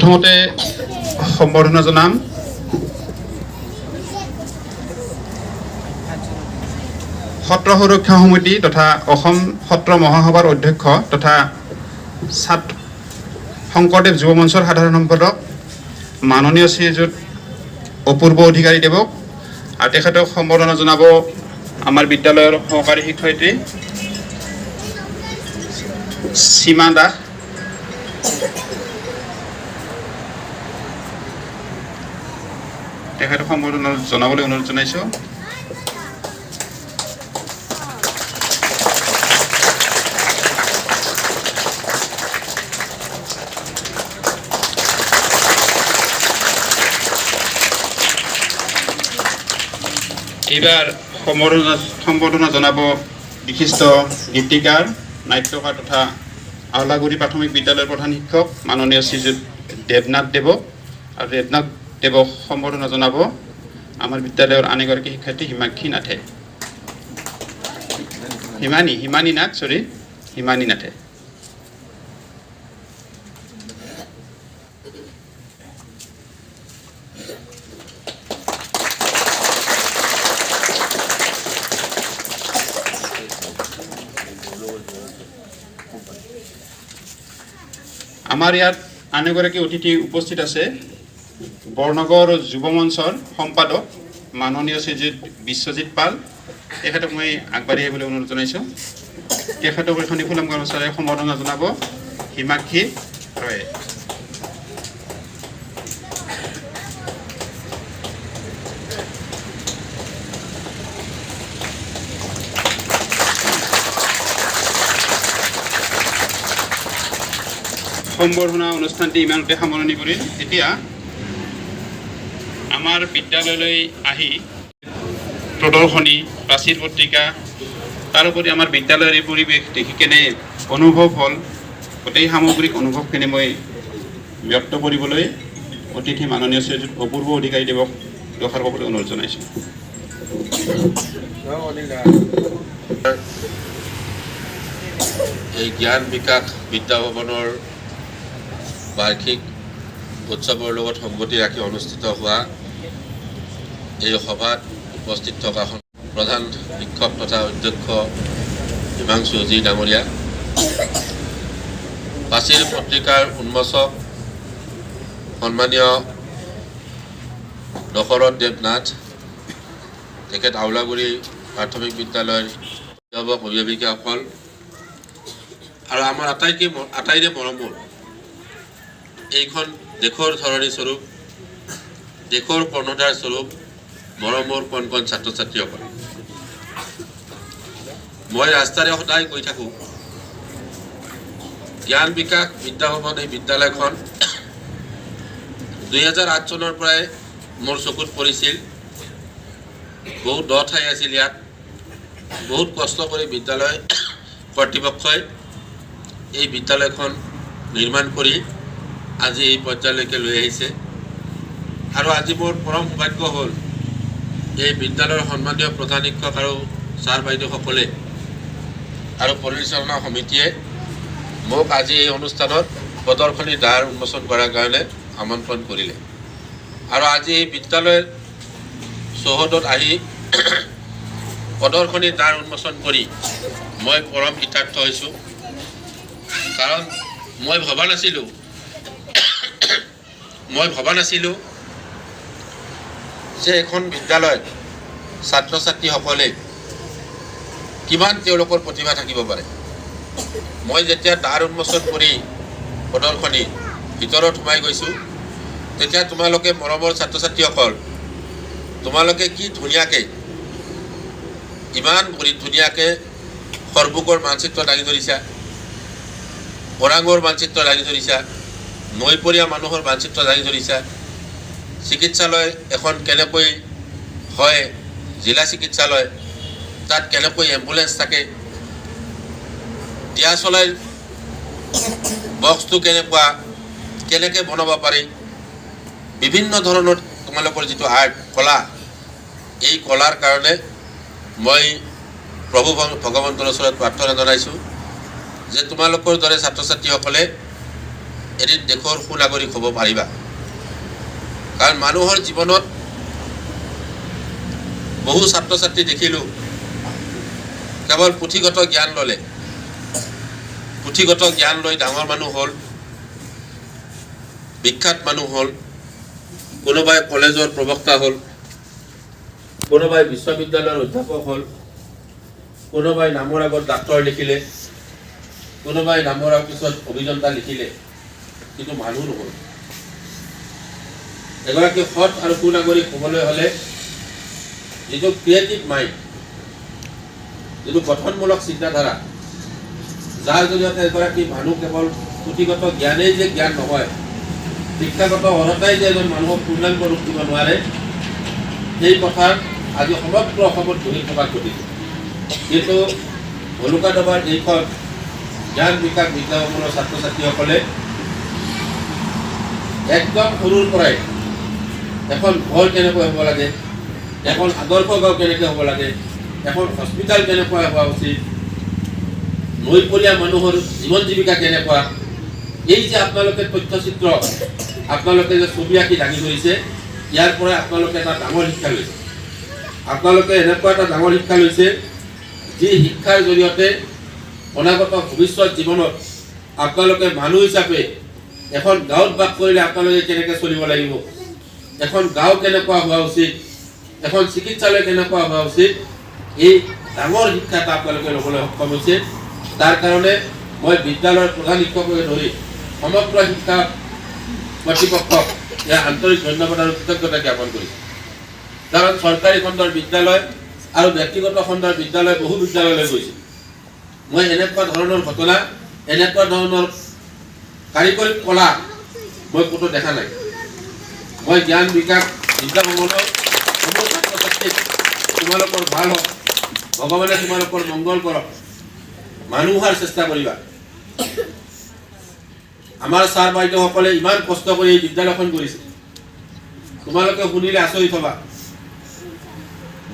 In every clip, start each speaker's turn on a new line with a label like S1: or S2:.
S1: প্ৰথমতে সম্বৰ্ধনা জনাম সত্ৰ সুৰক্ষা সমিতি তথা অসম সত্ৰ মহাসভাৰ অধ্যক্ষ তথা ছাত্ৰ শংকৰদেৱ যুৱ মঞ্চৰ সাধাৰণ সম্পাদক মাননীয় শ্ৰীযুত অপূৰ্ব অধিকাৰী দেৱক আৰু তেখেতক সম্বৰ্ধনা জনাব আমাৰ বিদ্যালয়ৰ সহকাৰী শিক্ষয়িত্ৰী সীমা দাস। তেখেতক সম্বৰ্ধনা জনাবলৈ অনুৰোধ জনাইছোঁ। এইবাৰ সম্বৰ্ধনা জনাব বিশিষ্ট গীতিকাৰ, নাট্যকাৰ তথা আওলাগুৰি প্ৰাথমিক বিদ্যালয়ৰ প্ৰধান শিক্ষক মাননীয় শ্ৰীযুত দেৱনাথ দেৱক আৰু দেৱনাথ দেৱক সম্বৰ্ধনা জনাব আমাৰ বিদ্যালয়ৰ আন এগৰাকী শিক্ষাৰ্থী হিমাক্ষী নাথে, হিমানী নাথ, চৰি, হিমানী নাথে। আমাৰ ইয়াত আন এগৰাকী অতিথি উপস্থিত আছে, বৰনগৰ যুৱ মঞ্চৰ সম্পাদক মাননীয় শ্ৰীযুত বিশ্বজিৎ পাল। তেখেতক মই আগবাঢ়ি আহিবলৈ অনুৰোধ জনাইছোঁ। তেখেতক এখনি ফুলাম গামোচাৰে সম্বৰ্ধনা জনাব হিমাক্ষী ৰয়ে। সম্বৰ্ধনা অনুষ্ঠানটি ইমানতে সামৰণি পৰিল। এতিয়া আমাৰ বিদ্যালয়লৈ আহি প্ৰদৰ্শনী, প্ৰাচীৰ পত্ৰিকা, তাৰোপৰি আমাৰ বিদ্যালয়ৰ এই পৰিৱেশ দেখি কেনে অনুভৱ হ'ল, গোটেই সামগ্ৰিক অনুভৱখিনি মই ব্যক্ত কৰিবলৈ অতিথি মাননীয় শ্ৰীযুত অপূৰ্ব অধিকাৰী দেৱক দুষাৰ ক'বলৈ অনুৰোধ জনাইছোঁ।
S2: এই জ্ঞান বিকাশ বিদ্যা ভৱনৰ বাৰ্ষিক উৎসৱৰ লগত সংগতি ৰাখি অনুষ্ঠিত হোৱা এই সভাত উপস্থিত থকা প্ৰধান শিক্ষক তথা অধ্যক্ষ হিমাংশু উজিৰ ডাঙৰীয়া, প্ৰাচীৰ পত্ৰিকাৰ উন্মোচক সন্মানীয় দশৰথ দেৱ নাথ, তেখেত আওলাগুৰি প্ৰাথমিক বিদ্যালয়ৰ অভিভাৱক অভিভাৱিকাসকল আৰু আমাৰ আটাইৰে মৰমৰ এইখন দেশৰ ধৰণী স্বৰূপ, দেশৰ কৰ্ণধাৰ স্বৰূপ মৰমৰ কণ কণ ছাত্ৰ ছাত্ৰীসকল, মই ৰাস্তাৰে সদায় গৈ থাকোঁ। জ্ঞান বিকাশ বিদ্যা ভৱন এই বিদ্যালয়খন 2008 চনৰ পৰাই মোৰ চকুত পৰিছিল। বহুত দ ঠাই আছিল ইয়াত, বহুত কষ্ট কৰি বিদ্যালয় কৰ্তৃপক্ষই এই বিদ্যালয়খন নিৰ্মাণ কৰি আজি এই পৰ্যায়লৈকে লৈ আহিছে। আৰু আজি মোৰ পৰম সৌভাগ্য হ'ল এই বিদ্যালয়ৰ সন্মানীয় প্ৰধান শিক্ষক আৰু ছাৰ বাইদেউসকলে আৰু পৰিচালনা সমিতিয়ে মোক আজি এই অনুষ্ঠানত প্ৰদৰ্শনী দ্বাৰ উন্মোচন কৰাৰ কাৰণে আমন্ত্ৰণ কৰিলে। আৰু আজি এই বিদ্যালয়ৰ চৌহদত আহি প্ৰদৰ্শনী দ্বাৰ উন্মোচন কৰি মই পৰম কৃতাৰ্থ হৈছোঁ। কাৰণ মই ভবা নাছিলোঁ যে এখন বিদ্যালয়ত ছাত্ৰ ছাত্ৰীসকলে কিমান তেওঁলোকৰ প্ৰতিভা থাকিব পাৰে। মই যেতিয়া দ্বাৰ উন্মোচন কৰি প্ৰদৰ্শনী ভিতৰত সোমাই গৈছোঁ, তেতিয়া তোমালোকে মৰমৰ ছাত্ৰ ছাত্ৰীসকল, তোমালোকে কি ধুনীয়াকৈ, ইমান ধুনীয়াকৈ সৰভোগৰ মানচিত্ৰ দাঙি ধৰিছা, ওৰাঙৰ মানচিত্ৰ দাঙি ধৰিছা, নৈপৰীয়া মানুহৰ মানচিত্ৰ দাঙি ধৰিছা, চিকিৎসালয় এখন কেনেকৈ হয়, জিলা চিকিৎসালয়, তাত কেনেকৈ এম্বুলেঞ্চ থাকে, দিয়া চলাই বক্সটো কেনেকুৱা, কেনেকৈ বনাব পাৰি, বিভিন্ন ধৰণৰ তোমালোকৰ যিটো আৰ্ট কলা, এই কলাৰ কাৰণে মই প্ৰভু ভগৱন্তৰ ওচৰত প্ৰাৰ্থনা জনাইছোঁ যে তোমালোকৰ দৰে ছাত্ৰ ছাত্ৰীসকলে এদিন দেশৰ সুনাগৰিক হ'ব পাৰিবা। কাৰণ মানুহৰ জীৱনত বহু ছাত্ৰ ছাত্ৰী দেখিলোঁ, কেৱল পুথিগত জ্ঞান ল'লে, পুথিগত জ্ঞান লৈ ডাঙৰ মানুহ হ'ল, বিখ্যাত মানুহ হ'ল, কোনোবাই কলেজৰ প্ৰবক্তা হ'ল, কোনোবাই বিশ্ববিদ্যালয়ৰ অধ্যাপক হ'ল, কোনোবাই নামৰ আগত ডাক্তৰ লিখিলে, কোনোবাই নামৰ পিছত অভিযন্তা লিখিলে, কিন্তু মানুহ নহ'ল। এগৰাকী সৎ আৰু সুনাগৰিক হ'বলৈ হ'লে যিটো ক্ৰিয়েটিভ মাইণ্ড, যিটো গঠনমূলক চিন্তাধাৰা, যাৰ জৰিয়তে এগৰাকী মানুহ কেৱল পুথিগত জ্ঞানেই যে জ্ঞান নহয়, শিক্ষাগত অৰ্হতাই যে এজন মানুহক পূৰ্ণাংগ ৰূপ দিব নোৱাৰে, সেই কথা আজি সমগ্ৰ অসমত বহিঃপ্ৰকাশ ঘটিছে। কিন্তু ভলুকাডবাৰ এইখন জ্ঞান বিকাশ বিদ্যা ভৱনৰ ছাত্ৰ ছাত্ৰীসকলে একদম সৰুৰ পৰাই এখন ঘৰ কেনেকৈ হ'ব লাগে, এখন আদৰ্শ গাঁও কেনেকৈ হ'ব লাগে, এখন হস্পিটেল কেনেকুৱা হোৱা উচিত, নৈপৰীয়া মানুহৰ জীৱন জীৱিকা কেনেকুৱা, এই যে আপোনালোকে তথ্যচিত্ৰ, আপোনালোকে যে ছবি আঁকি দাঙি ধৰিছে, ইয়াৰ পৰাই আপোনালোকে এটা ডাঙৰ শিক্ষা লৈছে। আপোনালোকে এনেকুৱা এটা ডাঙৰ শিক্ষা লৈছে, যি শিক্ষাৰ জৰিয়তে অনাগত ভৱিষ্যত জীৱনত আপোনালোকে মানুহ হিচাপে এখন গাঁৱত বাস কৰিলে আপোনালোকে কেনেকৈ চলিব লাগিব, এখন গাঁও কেনেকুৱা হোৱা উচিত, এখন চিকিৎসালয় কেনেকুৱা হোৱা উচিত, এই ডাঙৰ শিক্ষা এটা আপোনালোকে ল'বলৈ সক্ষম হৈছে। তাৰ কাৰণে মই বিদ্যালয়ৰ প্ৰধান শিক্ষককে ধৰি সমগ্ৰ শিক্ষা কৰ্তৃপক্ষক ইয়াৰ আন্তৰিক ধন্যবাদ আৰু কৃতজ্ঞতা জ্ঞাপন কৰিছোঁ। কাৰণ চৰকাৰী খণ্ডৰ বিদ্যালয় আৰু ব্যক্তিগত খণ্ডৰ বিদ্যালয় বহু বিদ্যালয়লৈ গৈছে, মই এনেকুৱা ধৰণৰ ঘটনা, এনেকুৱা ধৰণৰ কাৰিকৰী কলা মই ক'তো দেখা নাই। মই জ্ঞান বিকাশ বিদ্যা ভৱনৰ সমূহ ছাত্ৰ ছাত্ৰীক তোমালোকৰ ভাল হওক, ভগৱানে তোমালোকৰ মংগল কৰক, মানুহ হোৱাৰ চেষ্টা কৰিবা। আমাৰ ছাৰ বাইদেউসকলে ইমান কষ্ট কৰি এই বিদ্যালয়খন কৰিছে, তোমালোকে শুনিলে আচৰিত হ'বা।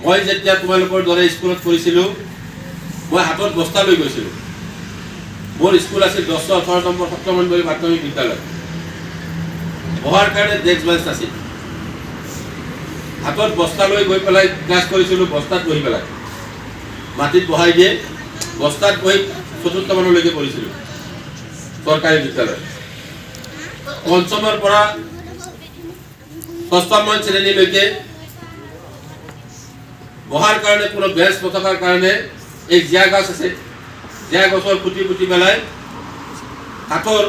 S2: মই যেতিয়া তোমালোকৰ দৰে স্কুলত পঢ়িছিলোঁ, মই হাতত বস্তা লৈ গৈছিলোঁ। মোৰ স্কুল আছিল 1018 নম্বৰ সত্ৰমণ্ডলী প্ৰাথমিক বিদ্যালয়। বহাৰ কাৰণে ডেস্ক বেঞ্চ নাছিল। হাতত বস্তা লৈ গৈ পেলাই ক্লাছ কৰিছিলোঁ। বস্তাত বহি পেলাই, মাটিত বহাই দিয়ে, বস্তাত বহি চতুৰ্থ মানলৈকে পঢ়িছিলোঁ চৰকাৰী বিদ্যালয়। পঞ্চমৰ পৰা ষষ্ঠমান শ্ৰেণীলৈকে বহাৰ কাৰণে কোনো বেঞ্চ নথকাৰ কাৰণে এই জিয়া গছ আছে, জিয়া গছৰ খুঁটি পুতি পেলাই কাঠৰ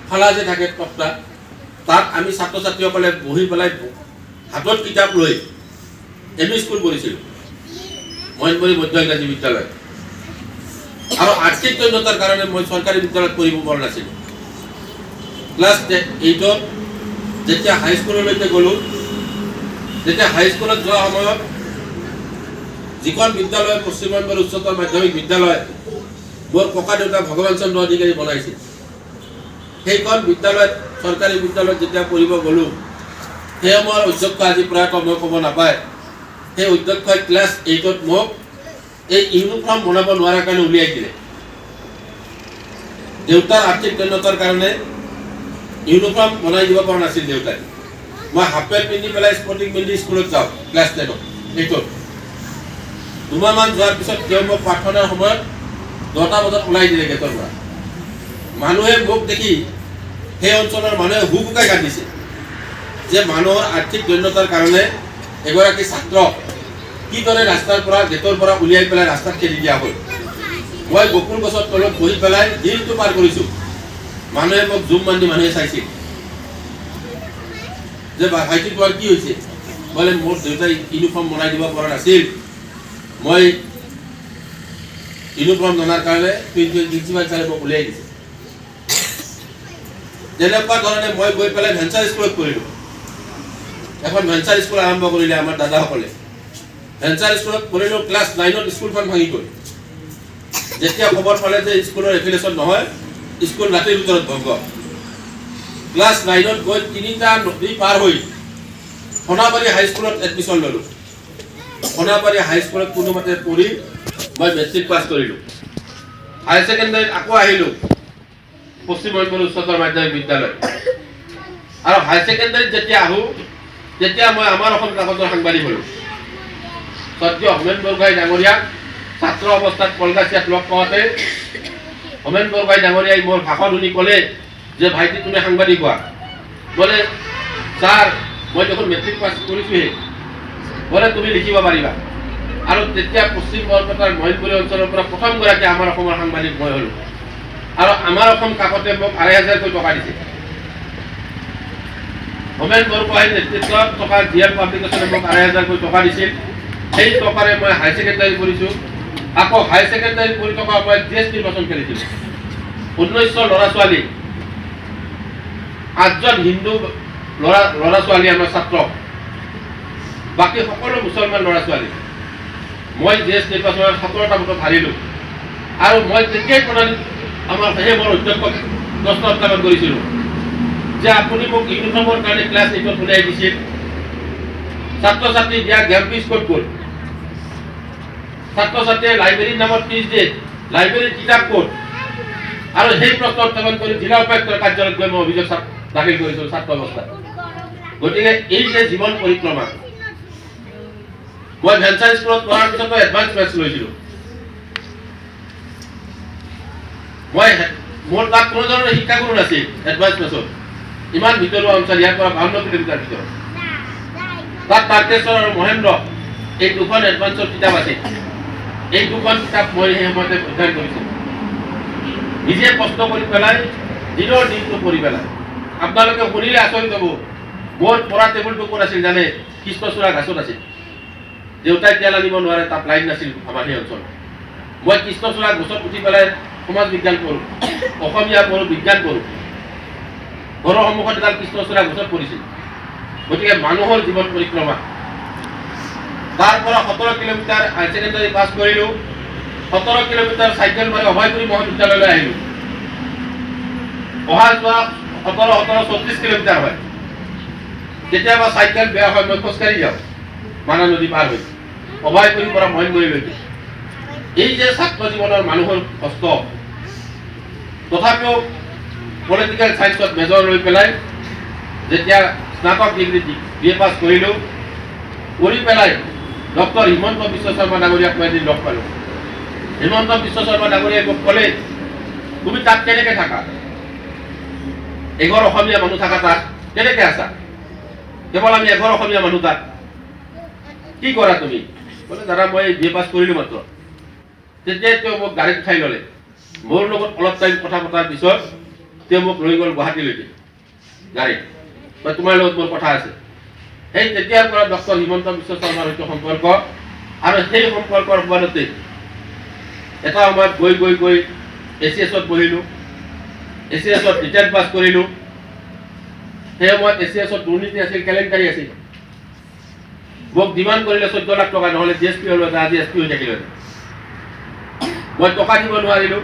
S2: ফালা যে থাকে তক্তা, তাত আমি ছাত্ৰ ছাত্ৰীসকলে বহি পেলাই হাতত কিতাপ লৈ এম ই স্কুল পঢ়িছিলোঁ, মইনবৰী মধ্য ইংৰাজী বিদ্যালয়। আৰু আৰ্থিক দৈন্যতাৰ কাৰণে মই চৰকাৰী বিদ্যালয়ত পঢ়িব পৰা নাছিলোঁ। ক্লাছ এইটত যেতিয়া হাইস্কুললৈকে গ'লোঁ, যেতিয়া হাইস্কুলত যোৱা সময়ত যিখন বিদ্যালয়, পশ্চিম বংগৰ উচ্চতৰ মাধ্যমিক বিদ্যালয়, মোৰ ককা দেউতা ভগৱান চন্দ্ৰ অধিকাৰী বনাইছিল, সেইখন বিদ্যালয়ত, চৰকাৰী বিদ্যালয়ত যেতিয়া পঢ়িব গ'লোঁ, সেই সময়ৰ অধ্যক্ষ, আজি প্ৰয়াত, মই ক'ব নাপায়, সেই অধ্যক্ষই ক্লাছ এইটত মোক এই ইউনিফৰ্ম বনাব নোৱাৰাৰ কাৰণে উলিয়াই দিলে। দেউতাৰ আৰ্থিক দৈন্যতাৰ কাৰণে ইউনিফৰ্ম বনাই দিব পৰা নাছিল দেউতাই। মই হাফ পেণ্ট পিন্ধি পেলাই, স্পৰ্টিং পিন্ধি স্কুলত যাওঁ ক্লাছ টেনত, এইটত। দুমাহমান যোৱাৰ পিছত তেওঁ মোক প্ৰাৰ্থনাৰ সময়ত 10টা বজাত ওলাই দিলে গেটৰ পৰা। মানুহে মোক দেখি, সেই অঞ্চলৰ মানুহে হুকহুকাই কান্দিছে যে মানুহৰ আৰ্থিক দৈন্যতাৰ কাৰণে এগৰাকী ছাত্ৰক কিদৰে ৰাস্তাৰ পৰা, গেটৰ পৰা উলিয়াই পেলাই ৰাস্তাত খেদি দিয়া হ'ল। মই বকুল গছৰ তলত বহি পেলাই দিনটো পাৰ কৰিছোঁ। মানুহে মোক জুম বান্ধি মানুহে চাইছিল যে ভাইটি, তোমাৰ কি হৈছে? বোলে মোৰ দেউতাই ইউনিফৰ্ম বনাই দিব পৰা নাছিল, মই ইউনিফৰ্ম ননাৰ কাৰণে প্ৰিন্সিপাল ছাৰে মোক উলিয়াই দিছে। তেনেকুৱা ধৰণে মই গৈ পেলাই ভেঞ্চাৰ স্কুলত পঢ়িলোঁ। এখন ভেঞ্চাৰ স্কুল আৰম্ভ কৰিলে আমাৰ দাদাসকলে। ভেঞ্চাৰ স্কুলত পঢ়িলোঁ। ক্লাছ নাইনত স্কুলখন ভাঙি গ'ল। যেতিয়া খবৰ পালে যে স্কুলৰ এফিলিয়েশ্যন নহয়, স্কুল ৰাতিৰ ভিতৰত ভংগ। ক্লাছ নাইনত গৈ তিনিটা নদী পাৰ হৈ সোণাবাৰী হাইস্কুলত এডমিশ্যন ল'লোঁ। সোণাবাৰী হাইস্কুলত কোনোমতে পঢ়ি মই মেট্ৰিক পাছ কৰিলোঁ। হায়াৰ ছেকেণ্ডাৰীত আকৌ আহিলোঁ। পশ্চিম মইনবৰী উচ্চতৰ মাধ্যমিক বিদ্যালয়। আৰু হায়াৰ ছেকেণ্ডাৰীত যেতিয়া আহোঁ, তেতিয়া মই আমাৰ অসম কাকতৰ সাংবাদিক হ'লোঁ। স্বৰ্গীয় হোমেন বৰগোহাঁই ডাঙৰীয়াক ছাত্ৰ অৱস্থাত কলগাছিয়াত লগ পাওঁতে হোমেন বৰগোহাঁই ডাঙৰীয়াই মোৰ ভাষণ শুনি ক'লে যে ভাইটি, তুমি সাংবাদিক হোৱা। বোলে, ছাৰ, মই দেখোন মেট্ৰিক পাছ কৰিছোঁহে। বোলে, তুমি লিখিব পাৰিবা। আৰু তেতিয়া পশ্চিম বৰপেটাৰ মইনপুৰী অঞ্চলৰ পৰা প্ৰথমগৰাকী আমাৰ অসমৰ সাংবাদিক মই হ'লোঁ। আৰু আমাৰ অসম কাকতে মোক 2500কৈ টকা দিছে। হোমেন বৰগোহাঁইৰ নেতৃত্বত থকা জি এল পাব্লিকেশ্যনে মোক 2500কৈ টকা দিছিল। সেই টকাৰে মই হায়াৰ ছেকেণ্ডাৰী পঢ়িছোঁ। আকৌ হায়াৰ ছেকেণ্ডাৰী পঢ়ি থকা সময়ত জি এছ নিৰ্বাচন খেলিছিলোঁ। 19 ল'ৰা ছোৱালী, আঠজন হিন্দু ল'ৰা ছোৱালী আমাৰ ছাত্ৰ, বাকী সকলো মুছলমান ল'ৰা ছোৱালী। মই জি এছ নিৰ্বাচনত 17টা ভোটত হাৰিলোঁ। আৰু মই তেতিয়াই প্ৰণালী আমাৰ সেই মোৰ অধ্যক্ষক প্ৰশ্ন উত্থাপন কৰিছিলোঁ যে আপুনি মোক ইউনিফৰ্মৰ কাৰণে ক্লাছ 8ত উলিয়াই দিছিল, ছাত্ৰ ছাত্ৰী দিয়া গেম ফিজ ক'ত গ'ল? ছাত্ৰ ছাত্ৰীয়ে লাইব্ৰেৰীৰ নামত ফিজ দিয়ে, লাইব্ৰেৰীৰ কিতাপ ক'ত? আৰু সেই প্ৰশ্ন উত্থাপন কৰি জিলা উপায়ুক্তৰ কাৰ্যালয়ত গৈ মই অভিযোগ দাখিল কৰিছিলোঁ ছাত্ৰ অৱস্থাত। গতিকে এই যে জীৱন পৰিক্ৰমা, মই ভেঞ্চাৰ স্কুলত পঢ়াৰ পিছতো এডভান্স মেথছ লৈছিলোঁ। মই মোৰ তাত কোনো ধৰণৰ শিক্ষাগুৰু নাছিল এডভান্স মেথছত। ইমান ভিতৰুৱা অঞ্চল, ইয়াৰ পৰা 52 কিলোমিটাৰ ভিতৰত। তাত তাৰকেশ্বৰ আৰু মহেন্দ্ৰ এই দুখন এডভান্সৰ কিতাপ আছিল। এই দুখন কিতাপ মই সেই সময়তে অধ্যয়ন কৰিছিলোঁ, নিজে কষ্ট কৰি পেলাই, দিনৰ দিনটো কৰি পেলাই। আপোনালোকে শুনিলে আচৰিত হ'ব, মোৰ পঢ়া টেবুলটো ক'ত আছিল জানে? কৃষ্ণচূড়া গাছত আছিল। দেউতাই তেল আনিব নোৱাৰে, তাত লাইন নাছিল আমাৰ সেই অঞ্চলত। মই কৃষ্ণচূড়া গছত উঠি পেলাই সমাজ বিজ্ঞান পঢ়োঁ, অসমীয়া পঢ়োঁ, বিজ্ঞান পঢ়োঁ। ঘৰৰ সন্মুখত এডাল কৃষ্ণচূড়া গছত পৰিছিল। গতিকে মানুহৰ জীৱন পৰিক্ৰমা। তাৰ পৰা 17 কিলোমিটাৰ হায়াৰ ছেকেণ্ডাৰী পাছ কৰিলোঁ। 17 কিলোমিটাৰ চাইকেল মাৰি অভয়পুৰী মহাবিদ্যালয়লৈ আহিলোঁ। অহা যোৱা 17 17 34 কিলোমিটাৰ হয়। কেতিয়াবা চাইকেল বেয়া হয়, মই খোজকাঢ়ি যাওঁ মানা নদী পাৰ হৈ অভয়পুৰীৰ পৰা মইনগুৰিলৈকে। এই যে ছাত্ৰ জীৱনৰ মানুহৰ কষ্ট, তথাপিও পলিটিকেল চায়েন্সত মেজৰ লৈ পেলাই যেতিয়া স্নাতক ডিগ্ৰী বি এ পাছ কৰিলোঁ, কৰি পেলাই ডক্টৰ হিমন্ত বিশ্ব শৰ্মা ডাঙৰীয়াক মই এদিন লগ পালোঁ। হিমন্ত বিশ্ব শৰ্মা ডাঙৰীয়াই মোক ক'লে, তুমি তাত কেনেকৈ থাকা? এঘৰ অসমীয়া মানুহ থাকা তাত কেনেকৈ আছা? কেৱল আমি এঘৰ অসমীয়া মানুহ তাত, কি কৰা তুমি? বোলে, দাদা, মই বি এ পাছ কৰিলোঁ মাত্ৰ। তেতিয়াই তেওঁ মোক গাড়ীত উঠাই ল'লে। মোৰ লগত অলপ টাইম কথা পতাৰ পিছত তেওঁ মোক লৈ গ'ল গুৱাহাটীলৈকে গাড়ীত। বা তোমাৰ লগত মোৰ কথা আছে। সেই তেতিয়াৰ পৰা ডক্টৰ হিমন্ত বিশ্ব শৰ্মাৰ সৈতে সম্পৰ্ক। আৰু সেই সম্পৰ্কৰ সুবাদতে এটা সময়ত গৈ গৈ গৈ এ চি এছত বহিলোঁ, এ চি এছত ৰিটাৰ্ণ পাছ কৰিলোঁ। সেই সময়ত এ চি এছত দুৰ্নীতি আছিল, কেলেংকাৰী আছিল। মোক ডিমাণ্ড কৰিলে 14 লাখ টকা, নহ'লে ডি এছ পি হ'লোহেঁতেন, আজি এছ পি হৈ থাকিলোহেঁতেন। মই টকা দিব নোৱাৰিলোঁ।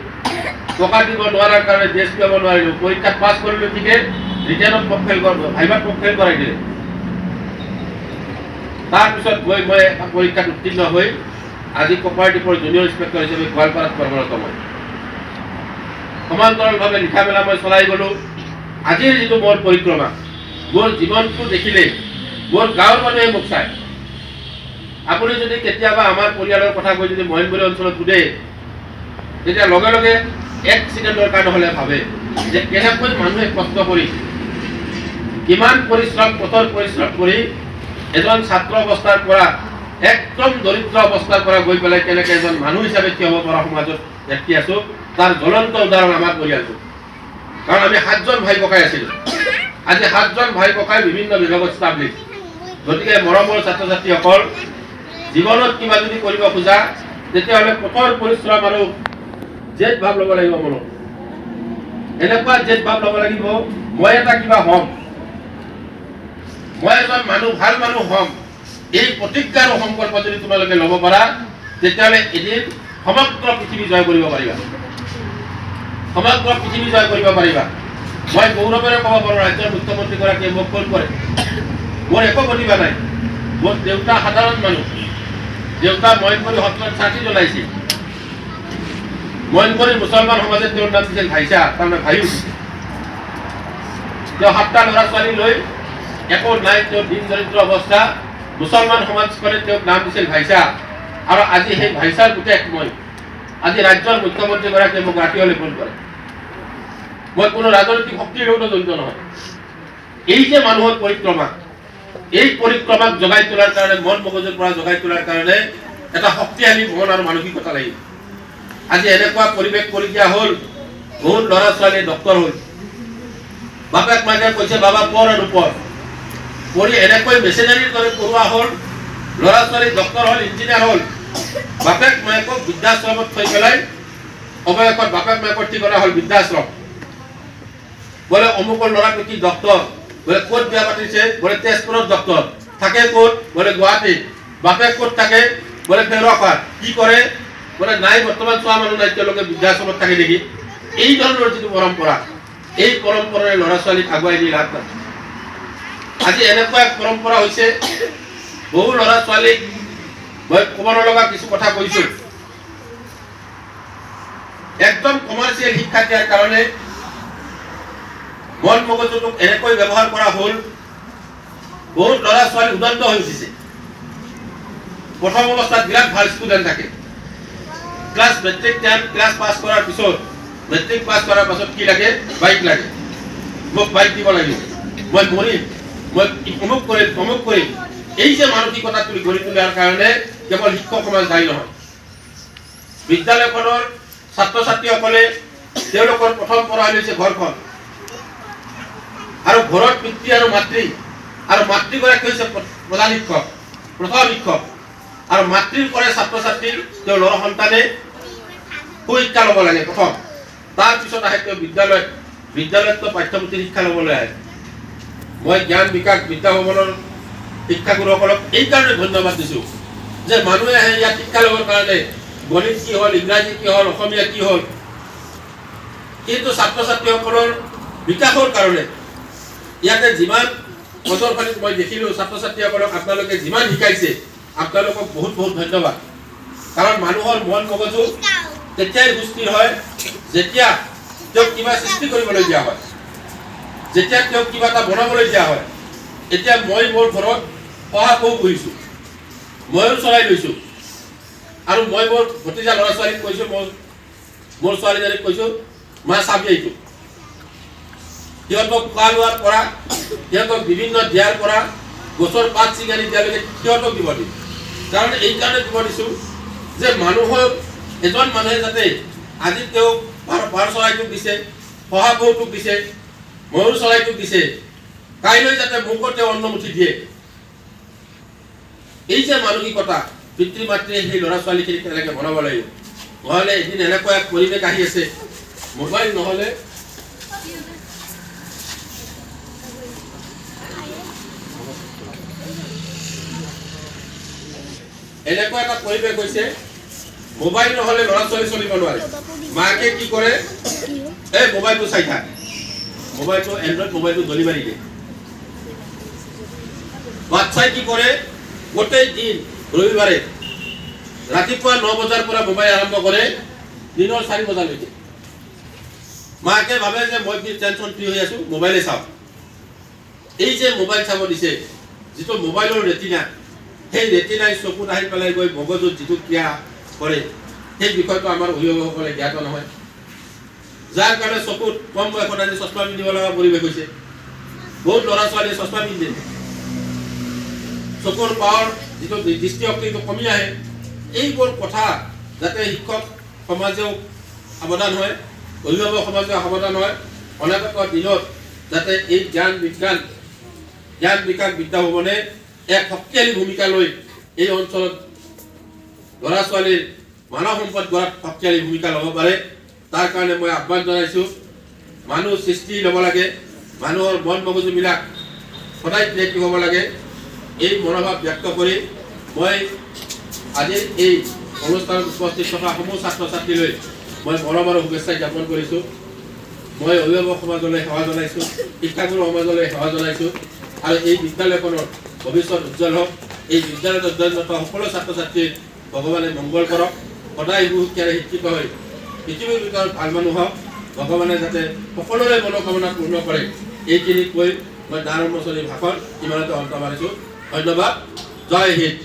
S2: টকা দিব নোৱাৰাৰ কাৰণে ডি এছ পি হ'ব নোৱাৰিলোঁ। পৰীক্ষাত পাছ কৰিলোঁ ঠিকে, ৰিটাৰ্ণত মোক ফেইল, ভাইভাত মোক ফেইল কৰাই দিলে। তাৰপিছত গৈ মই এটা পৰীক্ষাত উত্তীৰ্ণ হৈ আজি কোঅপাৰেটিভৰ জুনিয়ৰ ইন্সপেক্টৰ হিচাপে গোৱালপাৰাত কৰ্মৰত। মই সমান্তৰালভাৱে লিখা মেলা মই চলাই গ'লোঁ। আজিৰ যিটো মোৰ পৰিক্ৰমা, মোৰ জীৱনটো দেখিলেই মোৰ গাঁৱৰ মানুহে মোক চায়। আপুনি যদি কেতিয়াবা আমাৰ পৰিয়ালৰ কথা কৈ যদি মইনগুৰি অঞ্চলত সোধে, তেতিয়া লগে লগে এক ছেকেণ্ডৰ কাৰণে হ'লে ভাবে যে কেনেকৈ মানুহে কষ্ট কৰি, কিমান পৰিশ্ৰম, কঠোৰ পৰিশ্ৰম কৰি এজন ছাত্ৰ অৱস্থাৰ পৰা, একদম দৰিদ্ৰ অৱস্থাৰ পৰা গৈ পেলাই কেনেকৈ এজন মানুহ হিচাপে থিয় হ'ব পৰা সমাজত ব্যক্তি আছো, তাৰ জ্বলন্ত উদাহৰণ আমাৰ পৰিয়ালটো। কাৰণ আমি সাতজন ভাই ককাই আছিলোঁ, আজি সাতজন ভাই ককাই বিভিন্ন বিভাগত ষ্টাব্লিছ। গতিকে মৰমৰ ছাত্ৰ ছাত্ৰীসকল, জীৱনত কিবা যদি কৰিব খোজা, তেতিয়াহ'লে কঠোৰ পৰিশ্ৰম আৰু জেদ ভাৱ ল'ব লাগিব মনত। এনেকুৱা জেদ ভাৱ ল'ব লাগিব, মই এটা কিবা হ'ম, মই এজন মানুহ, ভাল মানুহ হ'ম। এই প্ৰতিজ্ঞা আৰু সংকল্প যদি তোমালোকে ল'ব পাৰা, তেতিয়াহ'লে এদিন সমগ্ৰ পৃথিৱী জয় কৰিব পাৰিবা, সমগ্ৰ পৃথিৱী জয় কৰিব পাৰিবা। মই গৌৰৱেৰে ক'ব পাৰোঁ, ৰাজ্যৰ মুখ্যমন্ত্ৰীগৰাকীয়ে মোক ফোন কৰে। মোৰ একো প্ৰতিভা নাই। মোৰ দেউতা সাধাৰণ মানুহ। দেউতা মইনগুৰি সত্ৰত চাকি জ্বলাইছিল। মইনপুৰীৰ মুছলমান সমাজে তেওঁৰ নাম দিছিল ভাইচা, তাৰমানে ভায়ু। তেওঁ 7টা ল'ৰা ছোৱালী লৈ একো নাই, তেওঁৰ দিন দৰিদ্ৰ অৱস্থা। মুছলমান সমাজখনে তেওঁক নাম দিছিল ভাইচা, আৰু আজি সেই ভাইচাৰ পুতেক মই। আজি ৰাজ্যৰ মুখ্যমন্ত্ৰীগৰাকীয়ে মোক ৰাতি হ'লে ফোন কৰে। মই কোনো ৰাজনৈতিক শক্তিৰ লগতো জড়িত নহয়। এই যে মানুহৰ পৰিক্ৰমা, এই পৰিক্ৰমাক জগাই তোলাৰ কাৰণে, মন মগজুৰ পৰা জগাই তোলাৰ কাৰণে এটা শক্তিশালী মন আৰু মানসিকতা লাগিব। আজি এনেকুৱা পৰিৱেশ কৰি দিয়া হ'ল, বহুত ল'ৰা ছোৱালী ডক্তৰ হ'ল, বাপেক মাকে কৈছে বাবা পঢ় আৰু পঢ়, পঢ়ি এনেকৈ মেচিনাৰীৰ দৰে পঢ়োৱা হ'ল, ল'ৰা ছোৱালী ডক্তৰ হ'ল, ইঞ্জিনিয়াৰ হ'ল, বাপেক মাকক বৃদ্ধাশ্ৰমত থৈ পেলাই অৱশেষত বাপেক মাকৰ ঠিকনা হ'ল বৃদ্ধাশ্ৰম। বোলে অমুকৰ ল'ৰাটো কি ডক্তৰ, বোলে ক'ত বিয়া পাতিছে, বোলে তেজপুৰত ডক্তৰ, থাকে ক'ত, বোলে গুৱাহাটীত, বাপেক ক'ত থাকে, বোলে ফেৰখাত, কি কৰে, বোলে নাই বৰ্তমান চোৱা মানুহ নাই, তেওঁলোকে বৃদ্ধাশ্ৰমত থাকে নেকি। এই ধৰণৰ যিটো পৰম্পৰা, এই পৰম্পৰাৰে ল'ৰা ছোৱালীক আগুৱাই নি লাভ নাই। আজি এনেকুৱা এক পৰম্পৰা হৈছে, বহু ল'ৰা ছোৱালীক মই ক'ব নলগা কিছু কথা কৈছোঁ, একদম কমাৰ্চিয়েল শিক্ষা দিয়াৰ কাৰণে মন মগজুটোক এনেকৈ ব্যৱহাৰ কৰা হ'ল, বহুত ল'ৰা ছোৱালী উদণ্ড হৈ উঠিছে। প্ৰথম অৱস্থাত বিৰাট ভাল ষ্টুডেণ্ট থাকে, class matric 10 class pass কৰাৰ পিছত, মেট্ৰিক পাছ কৰাৰ পাছত কি লাগে, বাইক লাগে, মোক বাইক দিব লাগিব, মই মৰিম, মই অমুক কৰিম তমুক কৰিম। এই যে মানসিকতা তুলি গঢ়ি তোলাৰ কাৰণে কেৱল শিক্ষক সমাজ দায়ী নহয়, বিদ্যালয়খনৰ ছাত্ৰ ছাত্ৰীসকলে তেওঁলোকৰ প্ৰথম পঢ়া হৈছে ঘৰখন, আৰু ঘৰত পিতৃ আৰু মাতৃ, আৰু মাতৃগৰাকী হৈছে প্ৰধান শিক্ষক, প্ৰথম শিক্ষক, আৰু মাতৃৰ পৰাই ছাত্ৰ ছাত্ৰী তেওঁৰ ল'ৰা সন্তানে সুশিক্ষা ল'ব লাগে প্ৰথম, তাৰপিছত আহে তেওঁ বিদ্যালয়ত, বিদ্যালয়ত পাঠ্যপুথিৰ শিক্ষা ল'বলৈ আহে। মই জ্ঞান বিকাশ বিদ্যা ভৱনৰ শিক্ষাগুৰুসকলক এইকাৰণে ধন্যবাদ দিছোঁ যে মানুহে আহে ইয়াত শিক্ষা ল'বৰ কাৰণে, গণিত কি হ'ল, ইংৰাজী কি হ'ল, অসমীয়া কি হ'ল, কিন্তু ছাত্ৰ ছাত্ৰীসকলৰ বিকাশৰ কাৰণে ইয়াতে যিমান প্ৰদৰ্শনীত মই দেখিলোঁ ছাত্ৰ ছাত্ৰীসকলক আপোনালোকে যিমান শিকাইছে, আপোনালোকক বহুত বহুত ধন্যবাদ। কাৰণ মানুহৰ মন মগজু তেতিয়াই সুস্থিৰ হয় যেতিয়া তেওঁক কিবা সৃষ্টি কৰিবলৈ দিয়া হয়, যেতিয়া তেওঁক কিবা এটা বনাবলৈ দিয়া হয়। এতিয়া মই মোৰ ঘৰত শহাপহু পুহিছোঁ, ময়ো চৰাই লৈছোঁ, আৰু মই মোৰ ভতিজা ল'ৰা ছোৱালীক কৈছোঁ, মোৰ ছোৱালীজনীক কৈছোঁ, মা চাবি এইটো। সিহঁতক খোৱা লোৱাৰ পৰা, সিহঁতক বিভিন্ন দিয়াৰ পৰা, গছৰ পাত ছিঙানি দিয়ালৈকে সিহঁতক দিব দিম। কাৰণ এইকাৰণে দিব দিছোঁ যে মানুহৰ এজন মানুহে যাতে আজি তেওঁক পাৰ চৰাইটোক দিছে, শহাপহুটোক দিছে, ময়ূৰ চৰাইটোক দিছে, কাইলৈ যাতে মোকো তেওঁ অন্নমুঠি দিয়ে। এই যে মানসিকতা পিতৃ মাতৃয়ে সেই ল'ৰা ছোৱালীখিনিক তেনেকৈ বনাব লাগিব। নহ'লে এদিন এনেকুৱা এক পৰিৱেশ আহি আছে, মোবাইল নহ'লে এনেকুৱা এটা পৰিৱেশ হৈছে, মোবাইল নহ'লে ল'ৰা ছোৱালী চলিব নোৱাৰে। মাকে কি কৰে, এই মোবাইলটো চাই থাক, মোবাইলটো এণ্ড্ৰইড মোবাইলটো দলি মাৰি দিয়ে। বাচ্ছাই কি কৰে, গোটেই দিন ৰবিবাৰে ৰাতিপুৱা 9 বজাৰ পৰা মোবাইল আৰম্ভ কৰে, দিনৰ 4 বজালৈকে। মাকে ভাবে যে মই টেনশ্যন ফ্ৰী হৈ আছোঁ, মোবাইলে চাওঁ। এই যে মোবাইল চাব দিছে, যিটো মোবাইলৰ ৰেটিনা, সেই ৰেটিনাই চকুত আহি পেলাই গৈ মগজুত যিটো ক্ৰিয়া কৰে, সেই বিষয়টো আমাৰ অভিভাৱকসকলে জ্ঞাত নহয়, যাৰ কাৰণে চকুত কম বয়সত আজি চশমা পিন্ধিব লগা পৰিৱেশ হৈছে। বহুত ল'ৰা ছোৱালীয়ে চশমা পিন্ধে, চকুৰ পাৱাৰ যিটো দৃষ্টিশক্তিটো কমি আহে। এইবোৰ কথা যাতে শিক্ষক সমাজেও সাৱধান হয়, অভিভাৱক সমাজেও সাৱধান হয়, অনাগত দিনত যাতে এই জ্ঞান বিজ্ঞান জ্ঞান বিকাশ বিদ্যা ভৱনে এক শক্তিশালী ভূমিকা লৈ এই অঞ্চলত ল'ৰা ছোৱালীৰ মানৱ সম্পদ গঢ়াত শক্তিশালী ভূমিকা ল'ব পাৰে, তাৰ কাৰণে মই আহ্বান জনাইছোঁ। মানুহ সৃষ্টি ল'ব লাগে, মানুহৰ মন মগজুবিলাক সদায় ক্ৰিয়েটিভ হ'ব লাগে। এই মনোভাৱ ব্যক্ত কৰি মই আজিৰ এই অনুষ্ঠানত উপস্থিত থকা সমূহ ছাত্ৰ ছাত্ৰীলৈ মই মৰম আৰু শুভেচ্ছা জ্ঞাপন কৰিছোঁ। মই অভিভাৱক সমাজলৈ সেৱা জনাইছোঁ, শিক্ষাগুৰু সমাজলৈ সেৱা জনাইছোঁ, আৰু এই বিদ্যালয়খনৰ ভৱিষ্যত উজ্জ্বল হওক। এই বিদ্যালয়ত অধ্যয়নৰত সকলো ছাত্ৰ ছাত্ৰীৰ ভগৱানে মংগল কৰক, সদায় সুশিক্ষাৰে শিক্ষিত হৈ পৃথিৱীৰ ভিতৰত ভাল মানুহ হওক। ভগৱানে যাতে সকলোৰে মনোকামনা পূৰ্ণ কৰে, এইখিনি কৈ মই দ্বাৰ উন্মোচনী ভাষণ ইমানতে অন্ত মাৰিছোঁ। ধন্যবাদ। জয় হিন্দ।